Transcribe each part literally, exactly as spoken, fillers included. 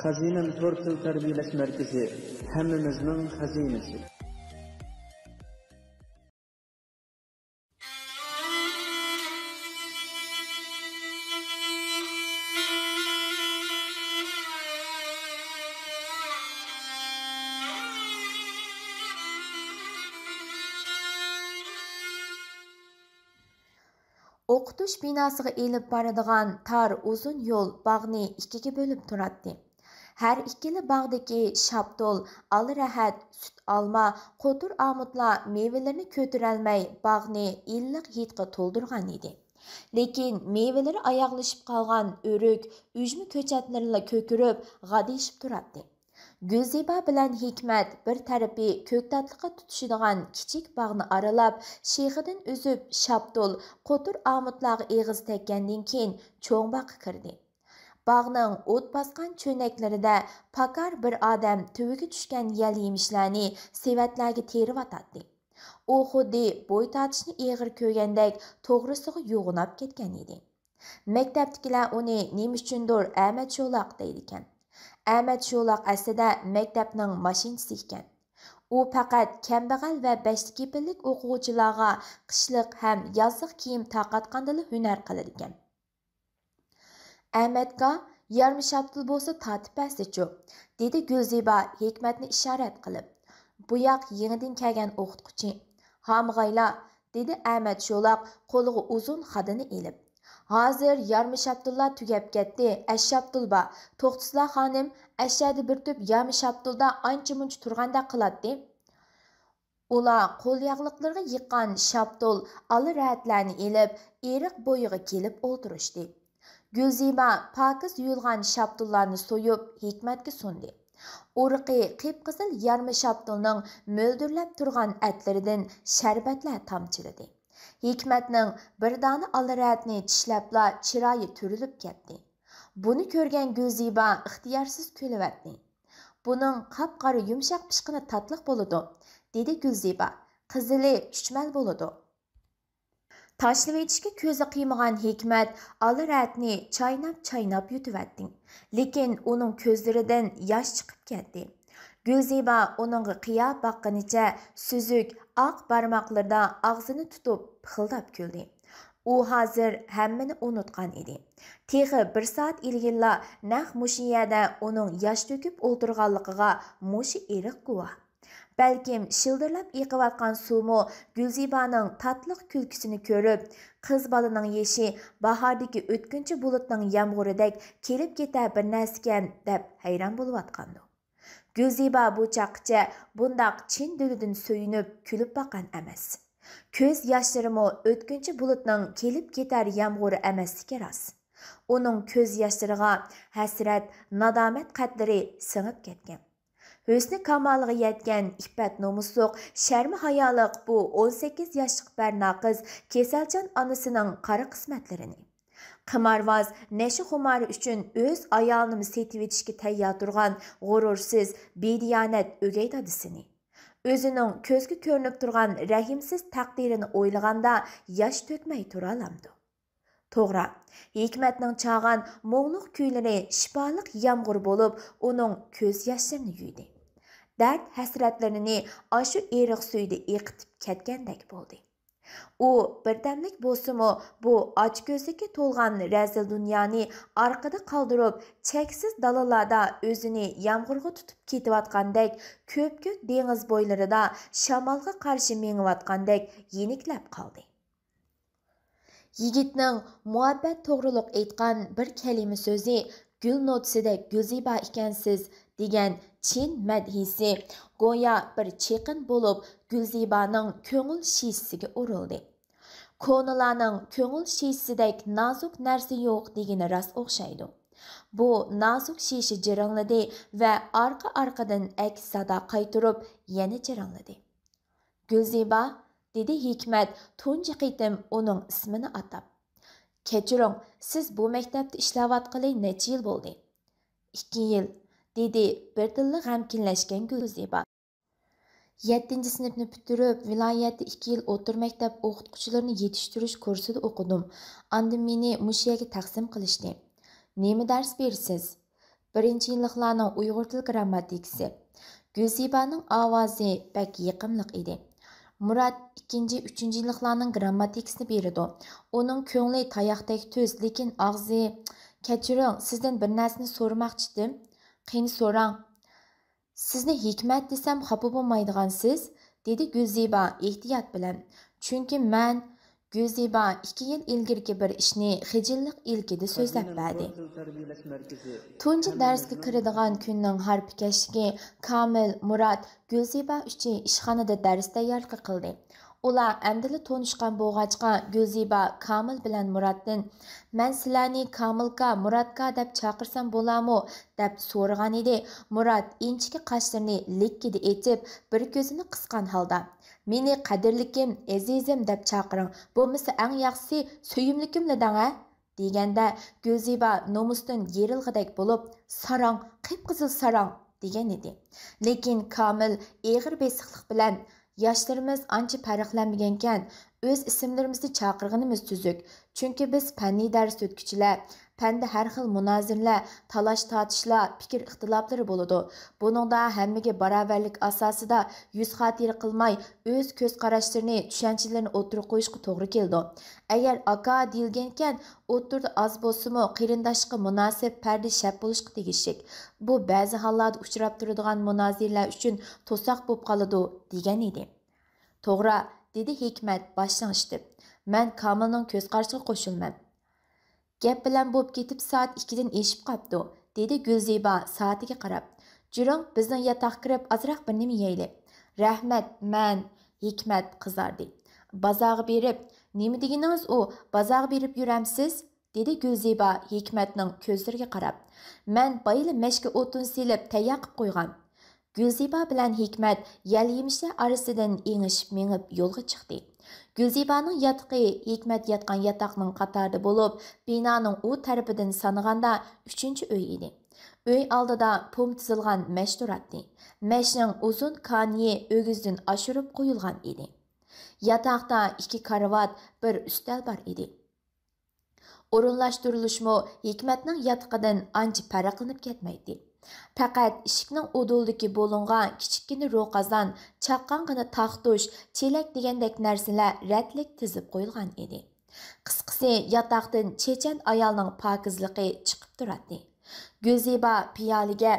خەزىنەم تور تىل تەربىيەلەش مەركىزى، ھەممىمىزنىڭ خەزىنىسى. ئوقۇتۇش بىناسىغا ئېلىپ بارىدىغان تار ئۇزۇن يول باغنى ئىككىگە بۆلۈپ تۇراتتى. ھەر ئىككىلا باغدىكى شاپتۇل، ئالىرەھەت، سۈت ئالما، قوتۇر ئامۇتلار مېۋىلىرىنى كۆتۈرەلمەي باغنى ئىللىق ھىدقا تولدۇرغان ئىدى. لېكىن مېۋىلىرى ئاياغلىشىپ قالغان ئۆرۈك، ئۈجمە كۆچەتلىرىلا كۆكىرىپ، غادىيىشىپ تۇراتتى. گۈلزىبا بىلەن ھېكمەت بىر تەرىپى كۆكتاتلىققا تۇتىشىدىغان كىچىك باغنى ئارىلاپ، شېخىدىن ئۈزۈپ شاپتۇل، قوتۇر ئامۇتلارغا ئېغىز تەگكەندىن كېيىن چوڭ باغقا كىردى. باغنىڭ ئوت باسقان چۆنەكلىرىدە پاكار بىر ئادەم تۈۋىگە چۈشكەن يەل يېمىشلەرنى سېۋەتلەرگە تېرىۋاتاتتى. ئۇ خۇددى بوي تارتىشنى ئېغىر كۆرگەندەك توغرىسىغا يوغىناپ كەتكەن ئىدى. مەكتەپتىكىلەر ئۇنى نېمە ئۈچۈندۇر ئەمەت شولاق دەيدىكەن. ئەمەت شولاق ئەسلىدە مەكتەپنىڭ ماشىنىچىسى ئىكەن. ئۇ پەقەت كەمبەغەل ۋە بەشتە كېپىللىك ئوقۇغۇچىلارغا قىشلىق ھەم يازلىق كىيىم تارقاتقاندىلا ھۈنەر قىلىدىكەن. ئەمەتكا، يارما شاپتۇل بولسا تارتىپ بەرسىچۇ؟ دېدى گۈلزىبا ھېكمەتنى ئىشارەت قىلىپ. بۇ ياق يېڭىدىن كەلگەن ئوقۇتقۇچى. ھامىغايلا، دېدى ئەمەت شولاق قولىغا ئۇزۇن خادىنى ئېلىپ. ھازىر يارما شاپتۇللار تۈگەپ كەتتى، ئەش شاپتۇل بار. توختىسىلا خانىم، ئەشەدە بىر تۈپ يارما شاپتۇلدا ئانچە-مۇنچە تۇرغاندەك قىلاتتى. ئۇلار قول ياغلىقلىرىغا يىغقان شاپتۇل، ئالا رەھەتلەرنى ئېلىپ، ئېرىق بويىغا كېلىپ ئولتۇرۇشتى. گۈلزىبا پاكىز يۇيۇلغان شاپتۇللارنى سويۇپ، ھېكمەتكە سۇندى. ئۇرۇقى قىپقىزىل يارما شاپتۇلنىڭ مۆلدۈرلەپ تۇرغان ئەتلىرىدىن شەربەتلەر تامچىلىدى. ھېكمەتنىڭ بىر دانە ئالا رەھەتنى چىشلەپلا چىرايى تۈرۈلۈپ كەتتى. بۇنى كۆرگەن گۈلزىبا ئىختىيارسىز كۈلۈۋەتتى. «بۇنىڭ قاپقارا يۇمشاق پىشقىنى تاتلىق بولىدۇ»، دېدى گۈلزىبا. «قىزىلى چۈچۈمەل بولىدۇ.» تاشلىۋېتىشكە كۆزى قىيمىغان ھېكمەت ئالا رەھەتنى چايناپ-چايناپ يۇتۇۋەتتى. لېكىن ئۇنىڭ كۆزلىرىدىن ياش چىقىپ كەتتى. گۈلزىبا ئۇنىڭغا قىيا باققىنىچە سۈزۈك ئاق بارماقلىرىدا ئاغزىنى تۇتۇپ پىخىلداپ كۈلدى. ئۇ ھازىر ھەممىنى ئۇنتۇغان ئىدى. تېخى بىر سائەت ئىلگىرىلا نەق مۇشۇ يەردە ئۇنىڭ ياش تۆكۈپ ئولتۇرغانلىقىغا مۇشۇ ئېرىق گۇۋاھ. بەلكىم شىلدىرلاپ ئېقىۋاتقان سۇمۇ گۈلزىبانىڭ تاتلىق كۈلكىسىنى كۆرۈپ، قىز بالىنىڭ يېشى باھاردىكى ئۆتكۈنچى بۇلۇتنىڭ يامغۇرىدەك كېلىپ كېتەر بىر نەرسىكەن دەپ ھەيران بولۇۋاتقاندۇ. گۈلزىبا بۇ چاغقىچە بۇنداق چىن دىلىدىن سۆيۈنۈپ كۈلۈپ باققان ئەمەس. كۆز ياشلىرىمۇ ئۆتكۈنچى بۇلۇتنىڭ كېلىپ كېتەر يامغۇرى ئەمەسلىكى راست. ئۇنىڭ كۆز ياشلىرىغا ھەسرەت، نادامەت قەتلىرى سىڭىپ كەتكەن. ھۆسنى كامالىغا يەتكەن ئىپپەت نومۇسلۇق، شەرمى ھايالىق بۇ ئون سەككىز ياشلىق بەرنا قىز كېسەلچان ئانىسىنىڭ قارا قىسمەتلىرىنى، قىمارۋاز، نەشە خۇمارى ئۈچۈن ئۆز ئايالىنىمۇ سېتىۋېتىشكە تەييار تۇرغان غۇرۇرسىز، بىدىيانەت ئۆگەي دادىسىنى، ئۆزىنىڭ كۆزگە كۆرۈنۈپ تۇرغان رەھىمسىز تەقدىرىنى ئويلىغاندا ياش تۆكمەي تۇرالامدۇ؟ توغرا، ھېكمەتنىڭ چاغان مۇڭلۇق كۈيلىرى شىپالىق يامغۇر بولۇپ، ئۇنىڭ كۆز ياشلىرىنى يۇيدى. دەرد ھەسرەتلىرىنى ئاشۇ ئېرىق سۈيىدە ئېقىتىپ كەتكەندەك بولدى. ئۇ بىردەملىك بولسىمۇ بۇ ئاچكۆزلۈككە تولغان رەزىل دۇنيانى ئارقىدا قالدۇرۇپ، چەكسىز دالىلاردا ئۆزىنى يامغۇرغا تۇتۇپ كېتىۋاتقاندەك، كۆپكۆك دېڭىز بويلىرىدا شامالغا قارشى مېڭىۋاتقاندەك يېنىكلەپ قالدى. يىگىتنىڭ مۇھەببەت توغرۇلۇق ئېيتقان بىر كەلىمە سۆزى، «گۈل نوتىسىدەك گۈلزىبا ئىكەنسىز» دېگەن چىن مەدھىيىسى گويا بىر چېقىن بولۇپ گۈلزىبانىڭ كۆڭۈل شىشىسىگە ئۇرۇلدى. كونىلارنىڭ «كۆڭۈل شىشىسىدەك نازۇك نەرسە يوق» دېگىنى راست ئوخشايدۇ. بۇ نازۇك شىشە جىرىڭلىدى ۋە ئارقا-ئارقىدىن ئەكس سادا قايتۇرۇپ يەنە جىرىڭلىدى. «گۈلزىبا»، دېدى ھېكمەت تۇنجى قېتىم ئۇنىڭ ئىسمىنى ئاتاپ. «كەچۈرۈڭ، سىز بۇ مەكتەپتە ئىشلەۋاتقىلى نەچچە يىل بولدى؟» «ئىككى يىل»، دېدى بىردىنلا غەمكىنلەشكەن گۈلزىبا. «يەتتىنچى سىنىپنى پۈتتۈرۈپ، ۋىلايەتتە ئىككى يىل ئوتتۇرا مەكتەپ ئوقۇتقۇچىلىرىنى يېتىشتۈرۈش كۇرسىدا ئوقۇدۇم. ئاندىن مېنى مۇشۇ يەرگە تەقسىم قىلىشتى.» «نېمە دەرس بېرىسىز؟» بىرىنچى يىللىقلارنىڭ ئۇيغۇر تىل گىرامماتىكىسى. گۈلزىبانىڭ ئاۋازى بەك يېقىملىق ئىدى. مۇرات ئىككىنچى، ئۈچىنچى يىللىقلارنىڭ گىرامماتىكىسىنى بېرىدۇ. ئۇنىڭ كۆڭلى تاياقتەك تۈز، لېكىن ئاغزى، كەچۈرۈڭ، سىزدىن بىر نەرسىنى سورىماقچىدىم. قېنى سوراڭ. سىزنى ھېكمەت دېسەم خاپا بولمايدىغانسىز؟ دېدى گۈلزىبا ئېھتىيات بىلەن. چۈنكى مەن، گۈلزىبا ئىككى يىل ئىلگىرىكى بىر ئىشنى خىجىللىق ئىلكىدە سۆزلەپ بەردى. تۇنجى دەرسكە كىرىدىغان كۈننىڭ ھارپىكەشلىكى كامىل، مۇرات، گۈلزىبا ئۈچى ئىشخانىدا دەرس تەييارلىقى قىلدى. ئۇلار ئەمدىلا تونۇشقان بولغاچقا، گۈلزىبا كامىل بىلەن مۇراتتىن، مەن سىلەرنى كامىلكا، مۇراتكا دەپ چاقىرسام بولامۇ؟ دەپ سورىغانىدى. مۇرات ئىنچىكە قاشلىرىنى لىككىدە ئېتىپ، بىر كۆزىنى قىسقان ھالدا، مېنى قەدىرلىكىم، ئەزىزىم دەپ چاقىرىڭ، بولمىسا ئەڭ ياخشىسى سۆيۈملۈكۈملا دەڭە، دېگەندە، گۈلزىبا نومۇستىن يېرىلغۇدەك بولۇپ، ساراڭ، قىپقىزىل ساراڭ، دېگەن ئىدى. لېكىن كامىل ئېغىر بېسىقلىق بىلەن، ياشلىرىمىز ئانچە پەرقلەنمىگەنكەن، ئۆز ئىسىملىرىمىزنى چاقىرغىنىمىز تۈزۈك. چۈنكى بىز پەننىي دەرس ئۆتكۈچىلەر، پەندە ھەر خىل مۇنازىرىلەر، تالاش-تارتىشلار، پىكىر ئىختىلاپلىرى بولىدۇ. بۇنىڭدا ھەممىگە باراۋەرلىك ئاساسىدا يۈز خاتىرە قىلماي، ئۆز كۆز قاراشلىرىنى، چۈشەنچىلىرىنى ئوتتۇرىغا قويۇشقا توغرا كېلىدۇ. ئەگەر ئاكا دېيىلگەنكەن، ئوتتۇرىدا ئاز بولسىمۇ قېرىنداشلىققا مۇناسىپ پەردە شەپ بولۇشقا تېگىشلىك. بۇ بەزى ھاللاردا ئۇچراپ تۇرىدىغان مۇنازىرىلەر ئۈچۈن توساق بولۇپ قالىدۇ، دېگەن ئىدى. توغرا، دېدى ھېكمەت باش لىڭشىتىپ. مەن كامىلنىڭ كۆز قارىشىغا قوشۇلىمەن. گەپ بىلەن بولۇپ كېتىپ سائەت ئىككىدىن ئېشىپ قاپتۇ، دېدى گۈلزىبا سائىتىگە قاراپ. جۈرۈڭ، بىزنىڭ ياتاققا كىرىپ ئازراق بىر نېمە يەيلى. رەھمەت، مەن. ھېكمەت قىزاردى. بازارغا بېرىپ، نېمە دېگىنىڭىز ئۇ، بازارغا بېرىپ يۈرەمسىز؟ دېدى گۈلزىبا ھېكمەتنىڭ كۆزلىرىگە قاراپ. مەن بايىلا مەشكە ئوتۇن سېلىپ تەييار قىپ قويغان. گۈلزىبا بىلەن ھېكمەت يەل يېمىشلەر ئارىسىدىن ئېڭىشىپ مېڭىپ يولغا چىقتى. گۈلزىبانىڭ ياتىقى ھېكمەت ياتقان ياتاقنىڭ قاتارىدا بولۇپ، بىنانىڭ ئۇ تەرىپىدىن سانىغاندا ئۈچىنچى ئۆي ئىدى. ئۆي ئالدىدا پوم تىزىلغان مەش تۇراتتى. مەشنىڭ ئۇزۇن كانىيى ئۆگزىدىن ئاشۇرۇپ قويۇلغان ئىدى. ياتاقتا ئىككى كارىۋات، بىر ئۈستەل بار ئىدى. ئورۇنلاشتۇرۇلۇشمۇ ھېكمەتنىڭ ياتىقىدىن ئانچە پەرقلىنىپ كەتمەيتتى. پەقەت ئىشىكنىڭ ئۇدۇلىدىكى بۇلۇڭغا كىچىككىنە رو قازان، چاققانغىنا تاختۇش، چېلەك دېگەندەك نەرسىلەر رەتلىك تىزىپ قويۇلغان ئىدى. قىسقىسى، ياتاقتىن چېچەن ئايالنىڭ پاكىزلىقى چىقىپ تۇراتتى. گۈلزىبا پىيالىگە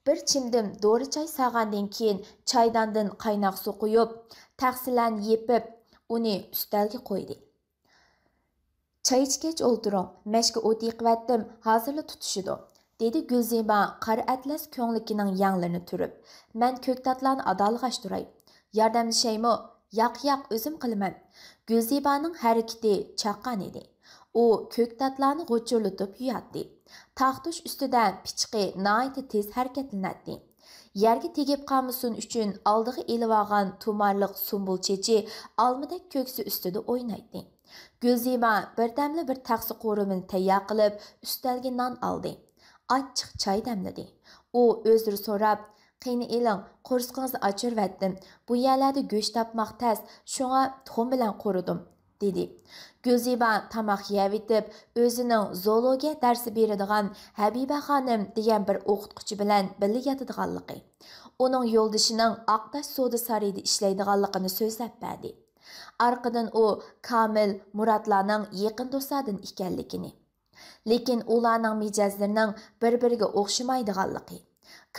بىر چىمدىم دورا چاي سالغاندىن كېيىن، چايداندىن قايناق سۇ قۇيۇپ، تەخسىلەرنى يېپىپ، ئۇنى ئۈستەلگە قويدى. چاي ئىچكەچ ئولتۇرۇڭ، مەشكە ئوت يېقىۋەتتىم، ھازىرلا تۇتۇشىدۇ، دېدى گۈلزىبا قارا ئەتلەس كۆڭلىكىنىڭ يەڭلىرىنى تۈرۈپ. مەن كۆكتاتلارنى ئادالىغاچ تۇراي. ياردەملىشەيمۇ؟ ياق، ياق، ئۆزۈم قىلىمەن. گۈلزىبانىڭ ھەرىكىتى چاققان ئىدى. ئۇ كۆكتاتلارنى غۇچۇرلىتىپ يۇياتتى. تاختۇش ئۈستىدە پىچىقى ناھايىتى تېز ھەرىكەتلىنەتتى. يەرگە تېگىپ قالمىسۇن ئۈچۈن ئالدىغا ئېلىۋالغان تۇمارلىق سۇمبۇل چېچى ئالمىدەك كۆكسى ئۈستىدە ئوينايتتى. گۈلزىبا بىردەملا بىر تەخسە قورۇمىنى تەييار قىلىپ، ئۈستەلگە نان ئالدى. ئاچچىق چاي دەملىدى. ئۇ ئۆزرە سوراپ، قېنى ئېلىڭ، قورسىقىڭىزنى ئاچۇرۇۋەتتىم. بۇ يەرلەردە گۆش تاپماق تەس، شۇڭا تۇخۇم بىلەن قورۇدۇم، دېدى. گۈلزىبا تاماق يەۋېتىپ، ئۆزىنىڭ زوولوگىيە دەرسى بېرىدىغان ھەبىبە خانىم دېگەن بىر ئوقۇتقۇچى بىلەن بىللە ياتىدىغانلىقى، ئۇنىڭ يولدىشىنىڭ ئاقتاش سودا سارىيىدا ئىشلەيدىغانلىقىنى سۆزلەپ بەردى. ئارقىدىن ئۇ كامىل مۇراتلارنىڭ يېقىن دوستلاردىن ئىكەنلىكىنى، لېكىن ئۇلارنىڭ مىجەزلىرىنىڭ بىر-بىرىگە ئوخشىمايدىغانلىقى،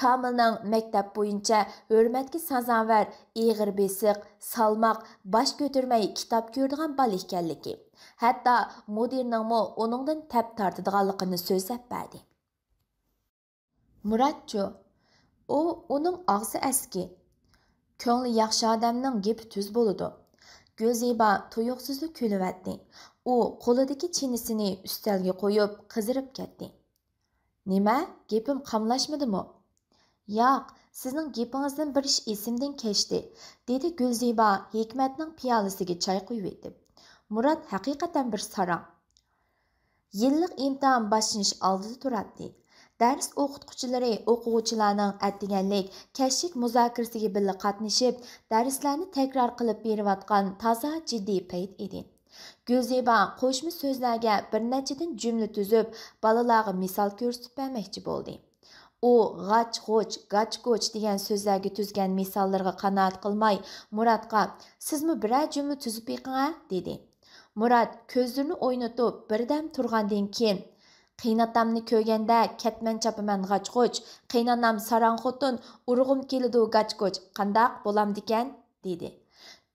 كامىلنىڭ مەكتەپ بويىچە ھۆرمەتكە سازاۋەر، ئېغىر بېسىق، سالماق، باش كۆتۈرمەي كىتاب كۆرىدىغان بالا ئىكەنلىكى، ھەتتا مۇدىرنىڭمۇ ئۇنىڭدىن تەپ تارتىدىغانلىقىنى سۆزلەپ بەردى. مۇراتچۇ؟ ئۇ، ئۇنىڭ ئاغزى ئەسكى. كۆڭلى ياخشى ئادەمنىڭ گېپى تۈز بولىدۇ. گۈلزىبا تۇيۇقسىزلا كۈلۈۋەتتى. ئۇ قولىدىكى چىنىسىنى ئۈستەلگە قويۇپ، قىزىرىپ كەتتى. نېمە؟ گېپىم قاملاشمىدىمۇ؟ ياق، سىزنىڭ گېپىڭىزدىن بىر ئىش ئېسىمدىن كەچتى، دېدى گۈلزىبا ھېكمەتنىڭ پىيالىسىگە چاي قۇيۇۋېتىپ. مۇرات ھەقىقەتەن بىر ساراڭ. يىللىق ئىمتىھان باشلىنىش ئالدىدا تۇراتتى. دەرس ئوقۇتقۇچىلىرى ئوقۇغۇچىلارنىڭ ئەتىگەنلىك، كەچلىك مۇزاكىرىسىگە بىللە قاتنىشىپ، دەرسلەرنى تەكرار قىلىپ بېرىۋاتقان تازا جىددىي پەيت ئىدى. گۈلزىبا قوشما سۆزلەرگە بىر نەچچىدىن جۈملە تۈزۈپ، بالىلارغا مىسال كۆرسىتىپ بەرمەكچى بولدى. ئۇ غاچ-غۇچ، گاچ-گۇچ دېگەن سۆزلەرگە تۈزگەن مىساللىرىغا قانائەت قىلماي، مۇراتقا، «سىزمۇ بىرەر جۈملە تۈزۈپ بېقىڭە» دېدى. مۇرات كۆزلىرىنى ئوينىتىپ، بىردەم تۇرغاندىن كېيىن، «قېيىنئاتامنى كۆرگەندە كەتمەن چاپىمەن غاچ-غۇچ، قېيىنئانام ساراڭ خوتۇن، ئۇرغۇم كېلىدۇ گاچ-گۇچ، قانداق بولامدىكەن؟» دېدى.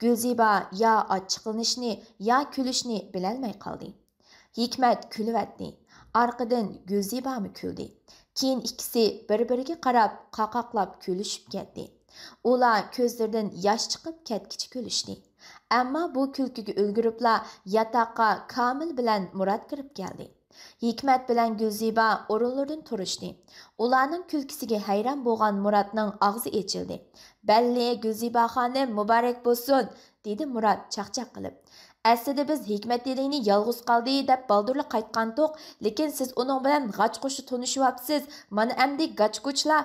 گۈلزىبا يا ئاچچىقلىنىشنى، يا كۈلۈشنى بىلەلمەي قالدى. ھېكمەت كۈلۈۋەتتى. ئارقىدىن گۈلزىبامۇ كۈلدى. كېيىن ئىككىسى بىر-بىرىگە قاراپ، قاقاقلاپ كۈلۈشۈپ كەتتى. ئۇلار كۆزلىرىدىن ياش چىقىپ كەتكىچە كۈلۈشتى. ئەمما بۇ كۈلكىگە ئۈلگۈرۈپلا ياتاققا كامىل بىلەن مۇرات كىرىپ كەلدى. ھېكمەت بىلەن گۈلزىبا ئورۇنلىرىدىن تۇرۇشتى. ئۇلارنىڭ كۈلكىسىگە ھەيران بولغان مۇراتنىڭ ئاغزى ئېچىلدى. «بەللى، گۈلزىبا خانىم، مۇبارەك بولسۇن!» دېدى مۇرات چاقچاق قىلىپ. «ئەسلىدە بىز ھېكمەت ھېلىنى يالغۇز قالدى دەپ بالدۇرلا قايتقانتۇق، لېكىن سىز ئۇنىڭ بىلەن غاچ-غۇچلا تونۇشۇۋاپسىز، مانا ئەمدى گاچ-گۇچلا.»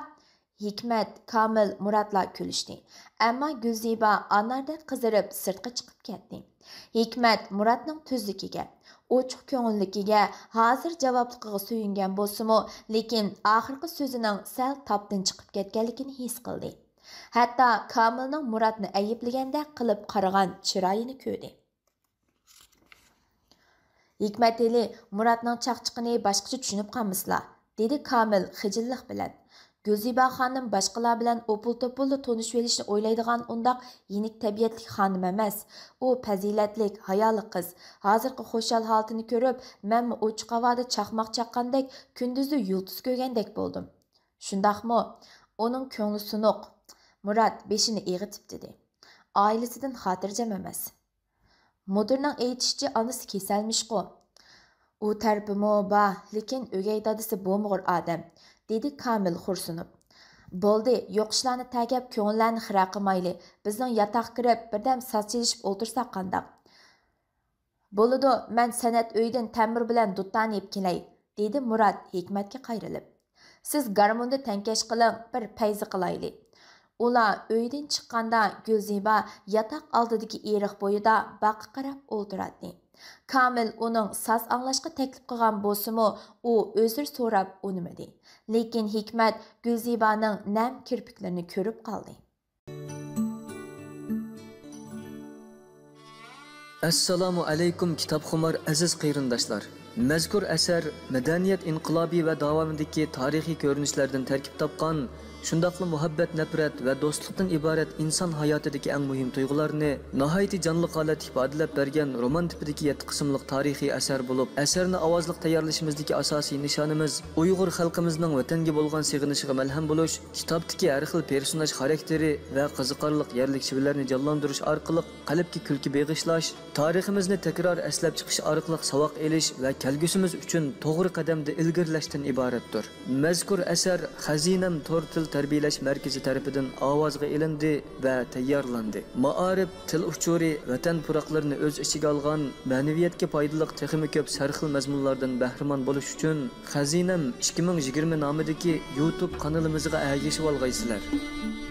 ھېكمەت، كامىل، مۇراتلا كۈلۈشتى. ئەمما گۈلزىبا ئاناردەك قىزىرىپ سىرتقا چىقىپ كەتتى. ھېكمەت مۇراتنىڭ تۈزلۈكىگە، ئوچۇق كۆڭۈللۈكىگە، ھازىر جاۋابلىقىغا سۆيۈنگەن بولسىمۇ، لېكىن ئاخىرقى سۆزىنىڭ سەل تاپتىن چىقىپ كەتكەنلىكىنى ھېس قىلدى. ھەتتا كامىلنىڭ مۇراتنى ئەيىبلىگەندەك قىلىپ قارىغان چىرايىنى كۆردى. ھېكمەت ھېلى مۇراتنىڭ چاقچىقىنى باشقىچە چۈشىنىپ قالمىسىلا، دېدى كامىل خىجىللىق بىلەن. گۈلزىبا خانىم باشقىلار بىلەن ئوپۇل-توپۇللا تونۇشۇۋېلىشنى ئويلايدىغان ئۇنداق يېنىك تەبىئەتلىك خانىم ئەمەس. ئۇ پەزىلەتلىك، ھايالىق قىز. ھازىرقى خۇشال ھالىتىنى كۆرۈپ، مەنمۇ ئوچۇق ھاۋادا چاقماق چاققاندەك كۈندۈزدە يۇلتۇز كۆرگەندەك بولدۇم. شۇنداقمۇ؟ ئۇنىڭ كۆڭلى سۇنۇق. مۇرات بېشىنى ئېغىتىپ دېدى. ئائىلىسىدىن خاتىرجەم ئەمەس. مۇدىرنىڭ ئېيتىشىچە، ئانىسى كېسەلمىشقۇ؟ ئۇ تەرىپىمۇ بار، لېكىن ئۆگەي دادىسى بومىغۇر ئادەم، دېدى كامىل خورسۇنۇپ. بولدى، يوق ئىشلارنى تەگەپ، كۆڭۈللەرنى خىرە قىلمايلى، بىزنىڭ ياتاققا كىرىپ، بىردەم ساز چېلىشىپ ئولتۇرساق قانداق؟ بولىدۇ، مەن سەنئەت ئۆيىدىن تەمبۇر بىلەن دۇتارنى ئېلىپ كېلەي، دېدى مۇرات ھېكمەتكە قايرىلىپ. سىز گارموندا تەڭكەش قىلىڭ، بىر پەيزى قىلايلى. ئۇلار ئۆيدىن چىققاندا گۈلزىبا ياتاق ئالدىدىكى ئېرىق بويىدا باغقا قاراپ ئولتۇراتتى. كامىل ئۇنىڭ ساز ئاڭلاشقا تەكلىپ قىلغان بولسىمۇ، ئۇ ئۆزرە سوراپ ئۇنىمىدى. لېكىن ھېكمەت گۈلزىبانىڭ نەم كىرپىكلىرىنى كۆرۈپ قالدى. ئەسسالامۇ ئەلەيكۇم، كىتابخۇمار ئەزىز قېرىنداشلار! مەزكۇر ئەسەر مەدەنىيەت ئىنقىلابى ۋە داۋامىدىكى تارىخىي كۆرۈنۈشلەردىن تەركىب تاپقان، شۇنداقلا مۇھەببەت، نەپرەت ۋە دوستلۇقتىن ئىبارەت ئىنسان ھاياتىدىكى ئەڭ مۇھىم تۇيغۇلارنى ناھايىتى جانلىق ھالەتتە ئىپادىلەپ بەرگەن رومان تىپىدىكى يەتتە قىسىملىق تارىخىي ئەسەر بولۇپ، ئەسەرنى ئاۋازلىق تەييارلىشىمىزدىكى ئاساسىي نىشانىمىز ئۇيغۇر خەلقىمىزنىڭ ۋەتەنگە بولغان سېغىنىشىغا مەلھەم بولۇش، كىتابتىكى ھەر خىل پېرسوناژ خاراكتېرى ۋە قىزىقارلىق يەرلىك شىۋىلەرنى جانلاندۇرۇش ئارقىلىق قەلبكە كۈلكە بېغىشلاش، تارىخىمىزنى تەكرار ئەسلەپ چىقىش ئارقىلىق ساۋاق ئېلىش ۋە كەلگۈسىمىز ئۈچۈن توغرا قەدەمدە ئىلگىرىلەشتىن ئىبارەتتۇر. مەزكۇر ئەسەر خەزىنەم تور تىل تەربىيەلەش مەركىزى تەرىپىدىن ئاۋازغا ئېلىندى ۋە تەييارلاندى. مائارىپ، تىل ئۇچۇرى، ۋەتەن پۇراقلىرىنى ئۆز ئىچىگە ئالغان، مەنىۋىيەتكە پايدىلىق تېخىمۇ كۆپ سەرخىل مەزمۇنلاردىن بەھرىمەن بولۇش ئۈچۈن، خەزىنەم ئىككى مىڭ يىگىرمە نامىدىكى يۇتۇب قانىلىمىزغا ئەگىشىۋالغايسىلەر!